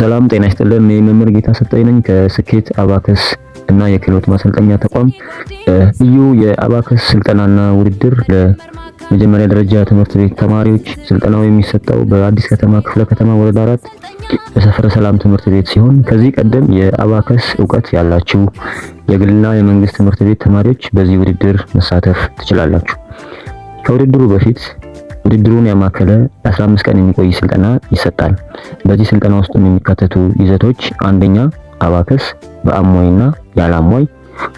ሰላም ጤና ይስጥልን። እኔ መምህር ጌታ ሰጠኝ ነኝ ከስኬት አባከስ እና የክህሎት ማሰልጠኛ ተቋም። ልዩ የአባከስ ስልጠናና ውድድር ለመጀመሪያ ደረጃ ትምህርት ቤት ተማሪዎች። ስልጠናው የሚሰጠው በአዲስ ከተማ ክፍለ ከተማ ወረዳ 4 በሰፈረ ሰላም ትምህርት ቤት ሲሆን ከዚህ ቀደም የአባከስ እውቀት ያላችሁ የግልና የመንግስት ትምህርት ቤት ተማሪዎች በዚህ ውድድር መሳተፍ ትችላላችሁ። ከውድድሩ በፊት ውድድሩን ያማከለ 15 ቀን የሚቆይ ስልጠና ይሰጣል። በዚህ ስልጠና ውስጥ የሚካተቱ ይዘቶች አንደኛ አባከስ በአሟይና ያለ አሟይ፣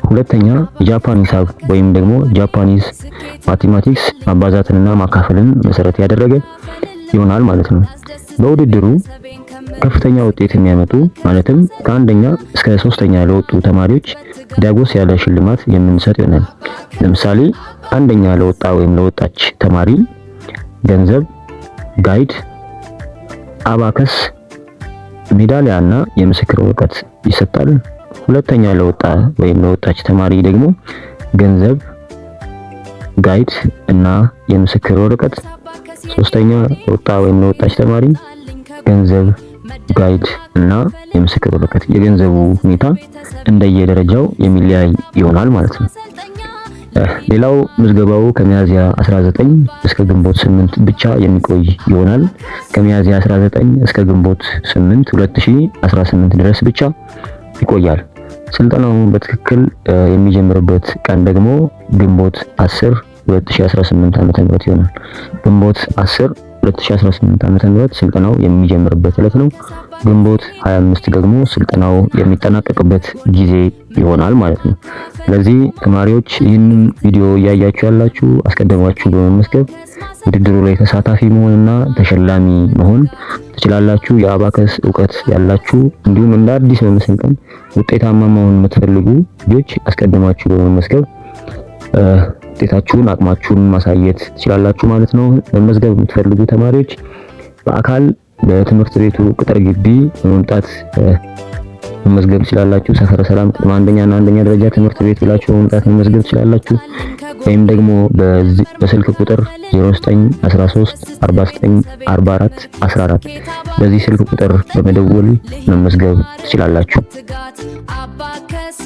ሁለተኛ የጃፓን ሂሳብ ወይም ደግሞ Japanese mathematics ማባዛትንና ማካፈልን መሰረት ያደረገ ይሆናል ማለት ነው። በውድድሩ ከፍተኛ ውጤት የሚያመጡ ማለትም ከአንደኛ እስከ ሶስተኛ ለወጡ ተማሪዎች ዳጎስ ያለ ሽልማት የምንሰጥ ይሆናል። ለምሳሌ አንደኛ ለወጣ ወይም ለወጣች ተማሪ ገንዘብ፣ guide፣ አባከስ፣ ሜዳሊያ እና የምስክር ወረቀት ይሰጣል። ሁለተኛ ለወጣ ወይም ለወጣች ተማሪ ደግሞ ገንዘብ፣ guide እና የምስክር ወረቀት። ሶስተኛ ለወጣ ወይም ለወጣች ተማሪ ገንዘብ፣ guide እና የምስክር ወረቀት። የገንዘቡ ሁኔታ እንደየደረጃው የሚለያይ ይሆናል ማለት ነው። ሌላው ምዝገባው ከሚያዝያ 19 እስከ ግንቦት 8 ብቻ የሚቆይ ይሆናል። ከሚያዝያ 19 እስከ ግንቦት 8 2018 ድረስ ብቻ ይቆያል። ስልጠናው በትክክል የሚጀምርበት ቀን ደግሞ ግንቦት 10 2018 ዓ.ም ይሆናል። ግንቦት 10 2018 ዓ.ም ስልጠናው የሚጀምርበት ዕለት ነው። ግንቦት 25 ደግሞ ስልጠናው የሚጠናቀቅበት ጊዜ ይሆናል ማለት ነው። ስለዚህ ተማሪዎች ይህንን ቪዲዮ እያያችሁ ያላችሁ አስቀድማችሁ በመመዝገብ ውድድሩ ላይ ተሳታፊ መሆንና ተሸላሚ መሆን ትችላላችሁ። የአባከስ እውቀት ያላችሁ እንዲሁም እንደ አዲስ በመሰልጠን ውጤታማ መሆን የምትፈልጉ ልጆች አስቀድማችሁ በመመዝገብ ውጤታችሁን አቅማችሁን ማሳየት ትችላላችሁ ማለት ነው። መመዝገብ የምትፈልጉ ተማሪዎች በአካል በትምህርት ቤቱ ቅጥር ግቢ በመምጣት መመዝገብ ትችላላችሁ። ሰፈረ ሰላም ቅድመ አንደኛ እና አንደኛ ደረጃ ትምህርት ቤት ብላችሁ በመምጣት መመዝገብ ትችላላችሁ። ወይም ደግሞ በስልክ ቁጥር 0913 49 44 14 በዚህ ስልክ ቁጥር በመደወል መመዝገብ ትችላላችሁ። አባከስ።